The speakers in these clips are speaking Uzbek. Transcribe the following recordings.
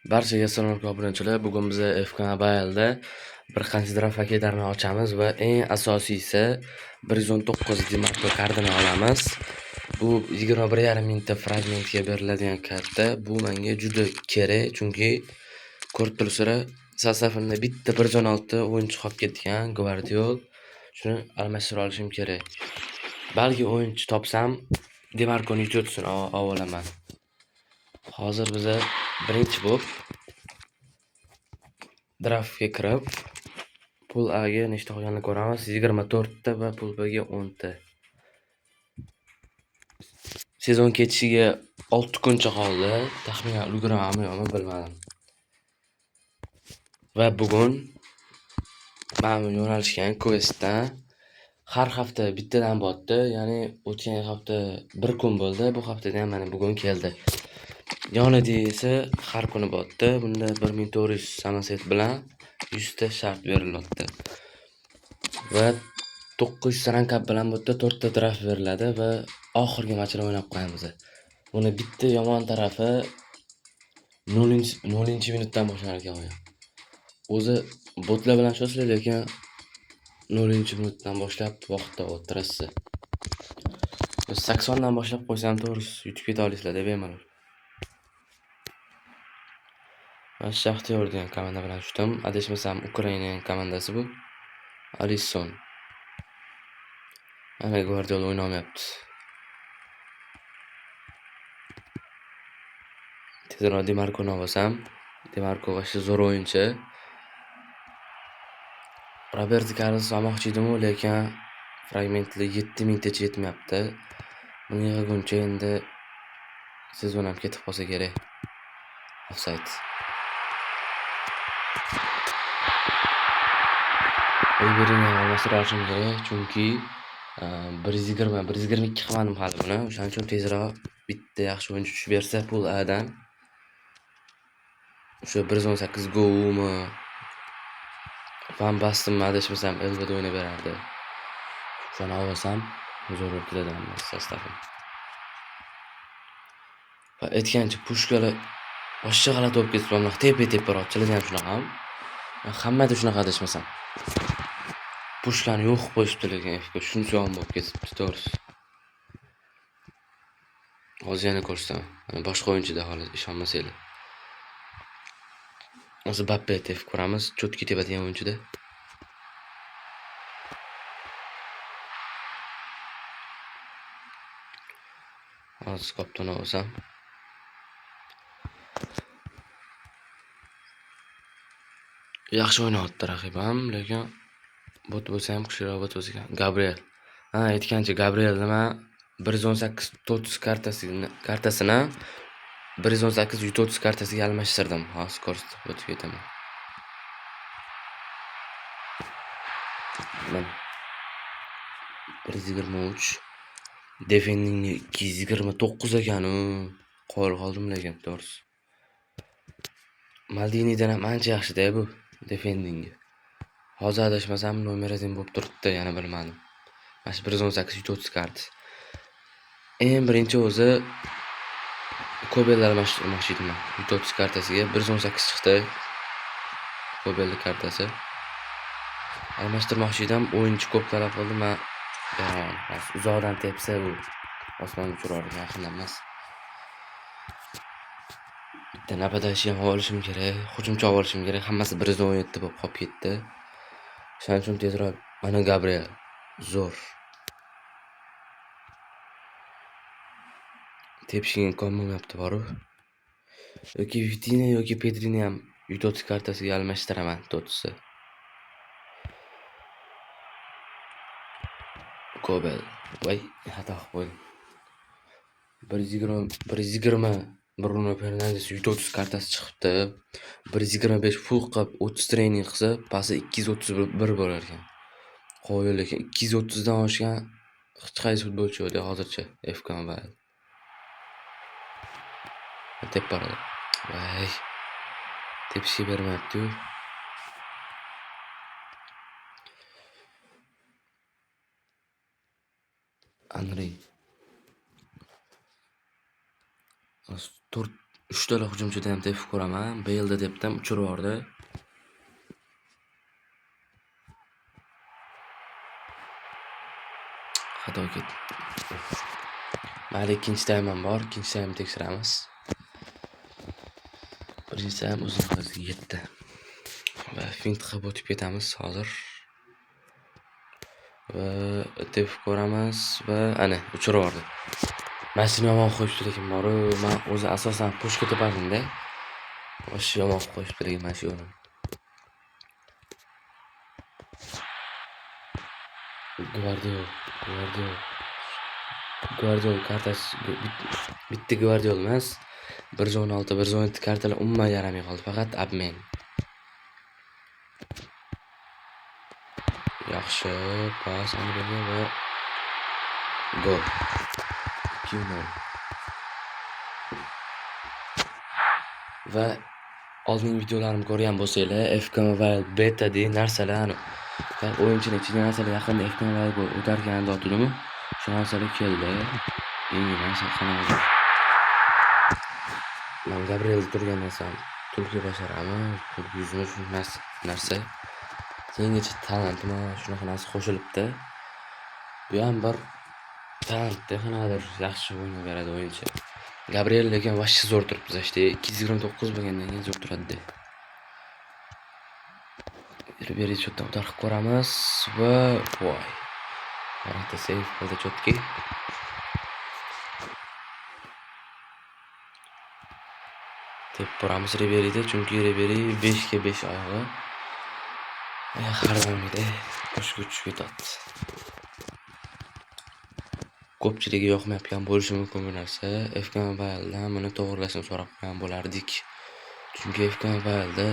Barchaga assalomu alaykum obunachilar. Bugun biz FK Mobile'da bir qancha draft paketlarini ochamiz va eng asosiysi 119 Dimarco kartini olamiz. Bu 21,5 mingta fragmentga beriladigan karta. Bu menga juda kerak, chunki ko'rib turibsizlar, sostavimda bitta 116 o'yinchi qolib ketgan Gvardiol. Shuni almashtira olishim kerak. Balki o'yinchi topsam, Dimarconi 130 ni olaman. Hozir biza birinchi bo'lib draftga kirib, pul A ga nechta qolganini ko'ramiz. 24 ta va pul B ga 10 ta. Sezon ketishiga 6 kuncha qoldi. Taxminan ulguramanmi yo'qmi bilmadim. Va bugun mana bu yo'nalishgan questdan har hafta bittadan botdi. Ya'ni o'tgan hafta bir kun bo'ldi, bu haftada ham mana bugun keldi. Yonida esa har kuni botdi. Bunda 1400 samoset bilan 100 ta shart berilyapti. Va 900 rankap bilan bu yerda 4 ta draft beriladi va oxirgi matchini o'ynab qo'yamiz. Buni bitta yomon tarafi 0-minutdan boshlanar ekan o'yin. O'zi botlar bilan tushasizlar, lekin 0-minutdan boshlab vaqtda o'tirasiz. 80 dan boshlab qo'ysam to'g'risi yutib keta olasizlar bemalol. Man Shaxtyor degan komanda bilan tushdim. Adashmasam Ukrainaning komandasi bu. Alisson. Mana Gvardiola o'ynamayapti. Tezroq Dimarconi olsam, Dimarco вообще zo'r o'yinchi. Roberto Carlos olmoqchi edim-u, lekin fragmentlar 7000 tacha yetmayapti. Buni yig'guncha endi sezon ham ketib qolsa kerak. Offside. Riberini ham almashtira olishim kerak, chunki 120, 122 qilmadim hali buni. O'shaning uchun tezroq bitta yaxshi o'yinchi tushib bersa pul A'dan. O'sha 118 Go'mi Van Bastenmi adashmasam LVda o'ynab berardi. O'shani olsam zo'r bo'lib ketadi hammasi sostavim. Va aytgancha pushkalar boshqa g'alati bo'lib ketibdi, bunaqa tepa-teparoq ochiladi ham shunaqami? Hammada shunaqa adashmasam. Pushkani yo'q qilib qo'yishibdi lekin FK shuncha yomon bo'lib ketibdi to'g'risi. Hozir yana ko'rsataman. Mana boshqa o'yinchida hali ishonmasanglar. Hozir Mbappe tepib ko'ramiz. Cho'tki tepadigan o'yinchida. Hozir koptoni olsam. Yaxshi o'ynayapti raqib ham, lekin bot bo'lsa ham kuchliroq bot bo'lsa ekan. Gabriel. Ha, aytgancha Gabriel nima 118 TOTS kartasini 118 UTOTS kartasiga almashtirdim. Hozir ko'rsatib o'tib ketaman. Mana 123 defendingni 229 ekan u. Qoyil qoldim lekin to'g'risi. Maldinidan ham ancha yaxshi-da bu defendingi. Hozir adashmasam nomer 1 bo'lib turibdi, yana bilmadim. Mana shu 118 UTOTS kartasi. Eng birinchi o'zi Kobelni almashtirmoqchi edim man. 130 kartasiga 118 chiqdi. Kobelni kartasi. Almashtirmoqchi edim, o'yinchi ko'p talab qildi, men hozir uzoqdan tepsa u osmonga uchirar ekan, yaqindan emas. Bitta napadashi ham olishim kerak, hujumchi olishim kerak. Hammasi 117 bo'lib qolib ketdi. Shuning uchun tezroq mana Gabriel zo'r. Tepishga imkon bo'lmayapti borib. Yoki Vitina yoki Pedrini ham 130 kartasiga almashtiraman to'rtisi. Kobel. Voy, xato qilib qo'ydim. 120 120 Bruno Fernandes 130 kartasi chiqibdi. 125 full qilib 30 trening qilsa, pasi 231 bo'lar ekan. Qoyil lekin 230 dan oshgan hech qaysi futbolchi yo'q hozircha FK Mobile. Tep boradi. Voy. Tepishga bermayapti-yu. Anri. 4 Uchtala hujumchida ham tepib ko'raman. Bale'da tepdim, uchirib yubordi. Xato ketdi. Mayli, ikkinchi taym ham bor, ikkinchi taym tekshiramiz. Birinchi taym o'z nihoyasiga yetdi. Va fint qilib o'tib ketamiz hozir. Va tepib ko'ramiz va ana uchirib yubordi. Mashina yomon qo'yibdi lekin boru, men o'zi asosan pushka tepardim-da. O'sha yomon qo'yibdi lekin mana shu yo'lini. Gvardiol kartasi bitta Gvardiol emas, 116, 117 kartalar umuman yaramay qoldi, faqat obmen. Yaxshi pas Andrega va gol. 2-0. Va oldingi videolarimni ko'rgan bo'lsanglar, FK Mobile beta degan narsalar, o'yinchilar ichida narsalar yaqinda FK Mobile o'tarkan dotdimi? Shu narsalar keldi. Yangi narsa qanaqa? Men Gabriel turgan narsam tulki basharami, tulki yuzini shu narsa. Yangicha talantmi, shunaqa narsa qo'shilibdi. Bu ham bir talantda qanaqadir yaxshi o'ynab beradi o'yinchi. Gabriel lekin vashsha zo'r turibdi, zashda 229 bo'lgandan keyin zo'r turadi. Riberi chetdan utar qilib ko'ramiz va voy. Varata save qildi chotki. Tepib ko'ramiz Riberida, chunki Riberi 5 ga 5 oyog'i. Har doimgidek boshga tushib ketadi. Ko'pchiligi yoqmayotgan bo'lishi mumkin bu narsa. FK Mobile'dan buni to'g'rilashini so'rab qo'ygan bo'lardik. Chunki FK Mobile'da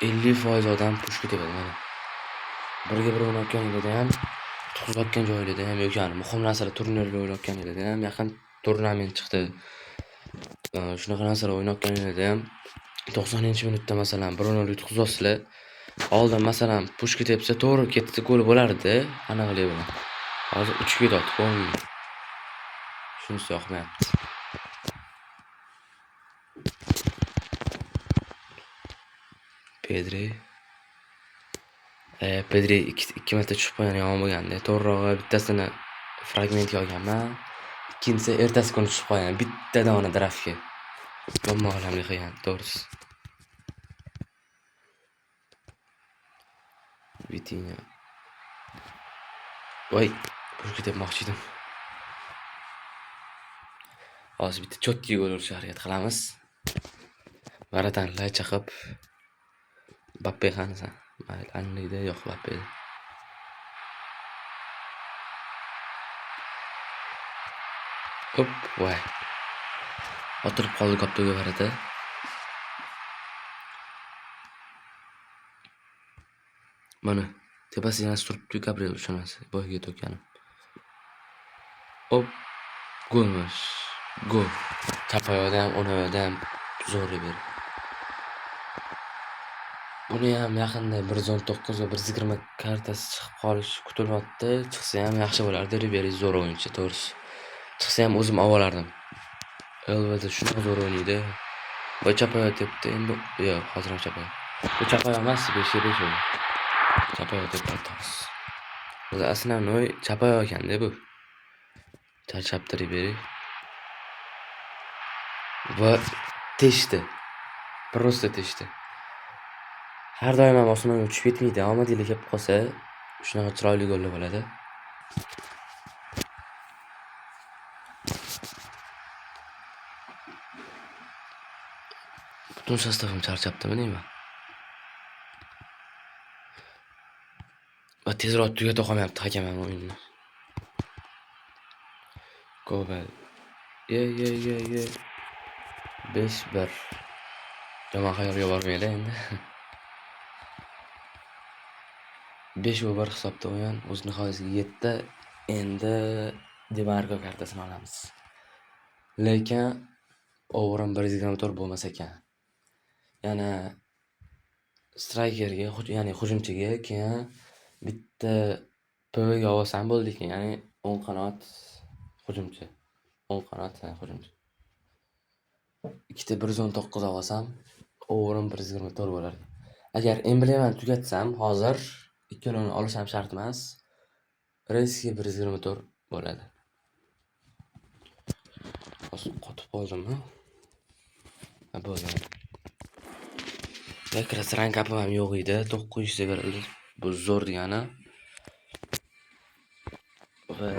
50% odam pushka tepadi mana. Birga bir o'ynayotganida ham, yutqizayotgan joyida ham yoki muhim narsalar turnirda o'ynayotganida ham, yaqin turnament chiqdi. Shunaqa narsalar o'ynayotganida ham 90-minutda masalan 1-0 yutqizasizlar. Oldin masalan pushka tepsa to'g'ri ketsa gol bo'lardi, aniqlik bilan. Hozir 3 ketyapti, ko'rinmaydi. Shunisi yoqmayapti. Pedri. Pedri ikki marta tushib qo'ygan yomon bo'lgandi. To'g'rirog'i bittasini fragmentga olganman. Ikkinchisi ertasi kuni tushib qolgan. Bitta dona draftga. Yomon olamli qilgan, to'g'risi. Vitinha. Voy, pushka tepmoqchi edim. Hozir bitta chotki gol urishga harakat qilamiz. Varatani lay chaqib. Mbappe qanisan? Mayli, Angliyada yo'q Mbappe. Hop, voy. Otilib qoldi koptoga varata. Mana tepasida yana turibdi Gabriel o'sha narsa, boyaga to'kkanim. Hop, gol emas. Gol. Chap oyoqda ham, o'ng oyoqda ham zo'r berdi. Buni ham yaqinda 119 va 120 kartasi chiqib qolishi kutilyapti. Chiqsa ham yaxshi bo'lardi. Riberi zo'r o'yinchi, to'g'risi. Chiqsa ham o'zim olib olardim. Elvada shunaqa zo'r o'ynaydi. Va chap oyoq tepdi. Endi yo'q, hozir ham chap oyoq. Bu chap oyoq emas, 5 ga 5 o'yin. Chap oyoq tepdi hozir. O'zi основной chap oyoq ekanda bu. Charchabdi Riberi. Va teshdi. Просто teshdi. Har doim ham osmonga tushib ketmaydi. Omadinglar kelib qolsa, shunaqa chiroyli gollar bo'ladi. Butun sostavim charchabdimi deyman. Va tezroq tugata qolmayapti hakam ham o'yinni. Kobel. Ye ye ye ye. 5-1. Yomon xayolga bormaydi endi. 5-1 hisobda o'yin o'z nihoyasiga yetdi. Endi Dimarco kartasini olamiz. Lekin o'g'rim 124 bo'lmas ekan. Yana strikerga, ya'ni hujumchiga, keyin bitta PVga olsam bo'ldi ekan, ya'ni o'ng qanot hujumchi. O'ng qanot hujumchi. Ikkita 119 olsam, o'g'rim 124 bo'lar. Agar emblemani tugatsam, hozir ikkalovini olish ham shart emas. Reski 124 bo'ladi. Hozir qotib qoldimmi? Ha, bo'ldi. Как раз rank up'im ham yo'q edi. 900 ta berildi. Bu zo'r degani. Va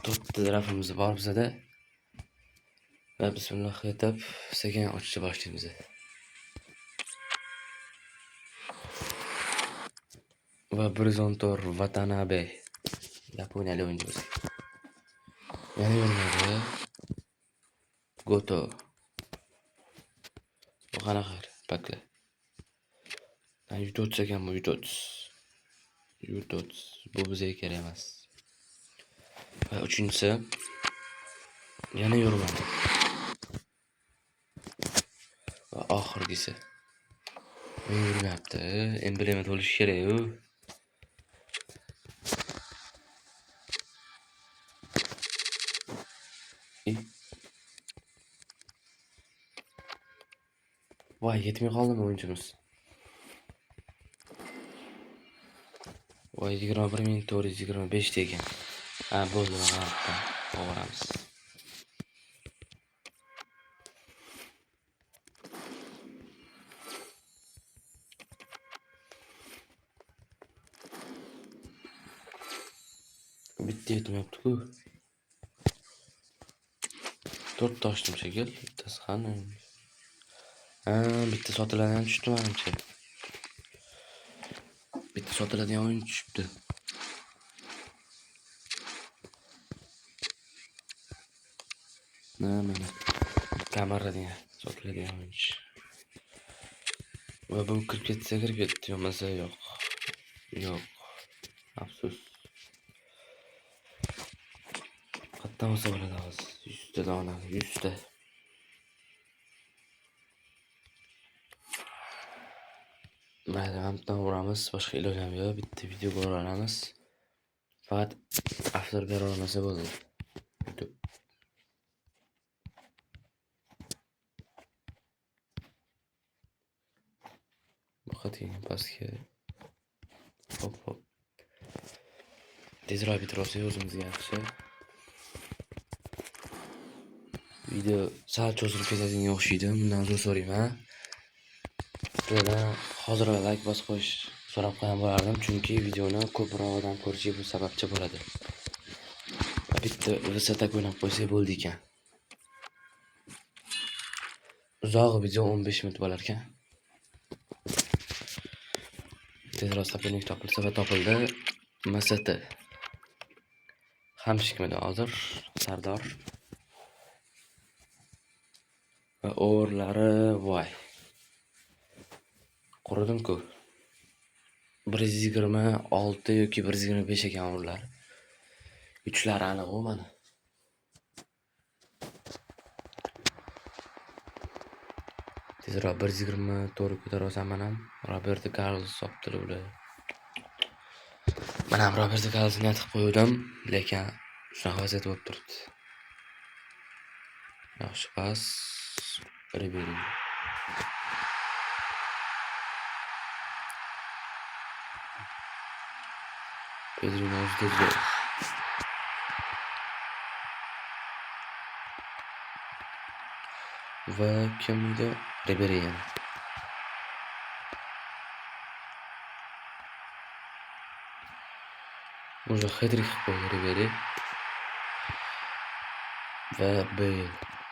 4ta rafimiz bor bizada. Va bismillah aytib sekin ochishni boshlaymiz. Va 114 Watanabe. Yaponiyalik o'yinchimiz. Yana yurmadi. Goto. Bu qanaqa paklar? Ha, 130 ekan bu, 130. 130. Bu bizga kerak emas. Va uchinchisi yana yurmadi. Va oxirgisi. Yurmayapti. Emblema to'lishi kerak-ku. Voy, yetmay qoldimi o'yinchimiz? Voy, 21 425 ta ekan. Ha, bo'ldi, mana bu yerdan olamiz. Bitta yetmayapti-ku. To'rtta ochdim shekil. Bittasi qani? Ha, bitta sotiladigan tushdi menimcha. Bitta sotiladigan o'yin tushibdi. Na, mana. Kamara degan sotiladigan o'yinchi. Va bu kirib ketsa kirib ketdi, bo'lmasa yo'q. Yo'q. Afsus. Qayerdan olsa bo'ladi hozir? 100 ta dona, 100 ta. Mayli, mana bundan uramiz, boshqa iloj ham yo'q. Bitta video ko'ra olamiz. Faqat avtor bera olmasa bo'ldi. YouTube. Bu keyin pastga. Hop, hop. Tezroq bitirib olsak o'zimizga yaxshi. Video sal cho'zilib ketadiganga o'xshaydi. Bundan uzr so'rayman. Sizlardan hozir like bosib qo'yish so'rab qo'ygan bo'lardim, chunki videoni ko'proq odam ko'rishiga bu sababchi bo'ladi. Bitta VST o'ynab qo'ysak bo'ldi ekan. Uzog'i video 15 minut bo'lar ekan. Tezroq соперник topilsa va topildi. MST. Hamshikmidi hozir? Sardor. Va o'g'irlari voy. Quridim-ku. 126 yoki 125 ekan o'g'irlar. Uchlari aniq u mana. Tezroq 124 ko'tara olsam mana ham Roberto Carlos topdilar ular. Mana ham Roberto Carlosni niyat qilib qo'ygandim, lekin shunaqa vaziyat bo'lib turibdi. Yaxshi pas. Ribery. Pedri'ni o'zida zo'r. Va kim edi? Ribery yana. Уже хет-трик qilib qo'ydi Ribery. Va Bale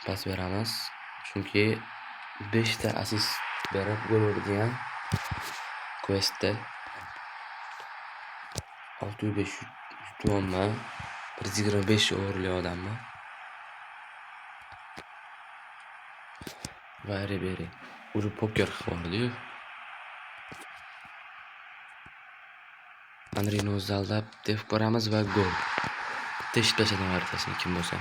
pas beramiz. Chunki 5 ta assist berib gol urgan questda 605 yutyapman. 125 o'g'irli odammi? Va Ribery уже poker qilib yubordi-yu. Andreni o'zi aldab tepib ko'ramiz va gol. Teshib tashladim o'rtasini kim bo'lsa.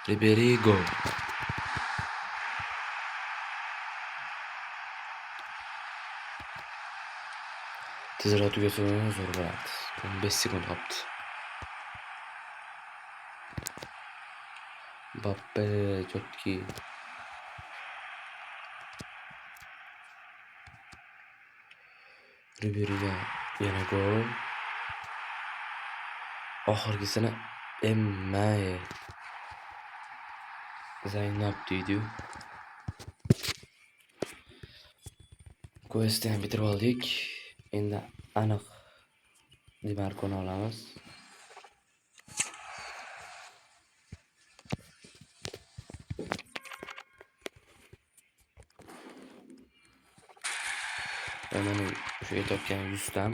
Ribery gol. Tezroq tugasa zo'r bo'lardi. 15 sekund qolibdi. Mbappe чёткий. Riberiga yana gol. Oxirgisini Emmay Zaynab deydi-yu. Questni ham bitirib oldik. Endi aniq Dimarkoni olamiz. Va mana o'sha aytayotgan 100 tam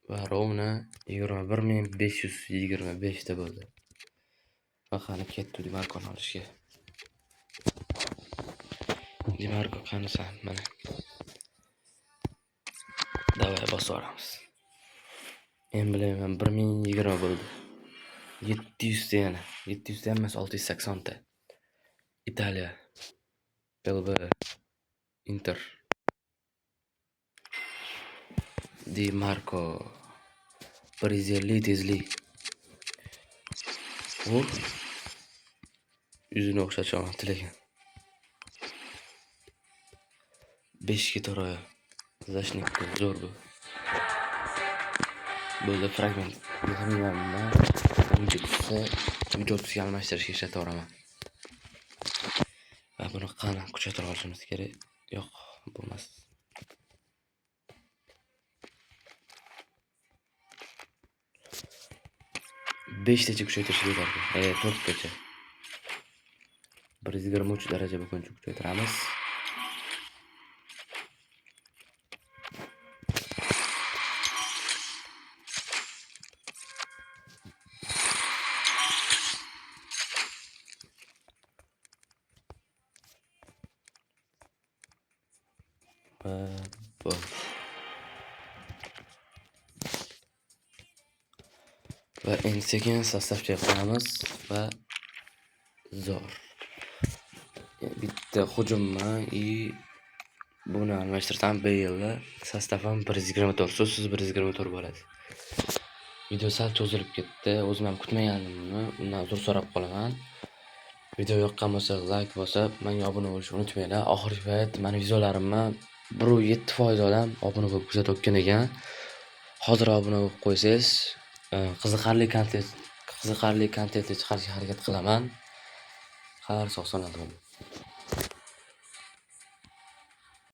va ровно 21 525 ta bo'ldi. Va qani ketdi Dimarkoni olishga. Dimarko, qanisan? Mana. Давай bosib yuboramiz. Emblema 1020 bo'ldi. 700 ta yana. 700 ta emas, 680 ta. Italiya. LB. Inter. Di Marco. 150 tezlik. U yuzini o'xshatishyapti lekin. 5 ga to'g'ri. Защитник zo'r bu. Bo'ldi, fragment yig'mayman. Buncha tushsa, videosiga almashtirishga ishlataveraman. Va buni qani kuchaytirib olishimiz kerak. Yo'q, bo'lmas. Beshtacha kuchaytirishga yetardi. To'rttacha. 123 daraja bo'lguncha kuchaytiramiz. Va bo'ldi. Va endi sekin состав cha qo'yamiz va zo'r. Bitta hujumni и buni almashtirsam, Bale'ni состав ham 124, so'zsiz 124 bo'ladi. Video sal cho'zilib ketdi. O'zim ham kutmagandim buni. Undan uzr so'rab qolaman. Video yoqqan bo'lsa, like bosib, menga obuna bo'lishni unutmanglar. Oxirgi payt meni videolarimni 1,7% odam obuna bo'lib kuzatayotgan ekan. Hozir obuna bo'lib qo'ysangiz, qiziqarli kontentni chiqarishga harakat qilaman. Xayr, sog' salomat bo'ling.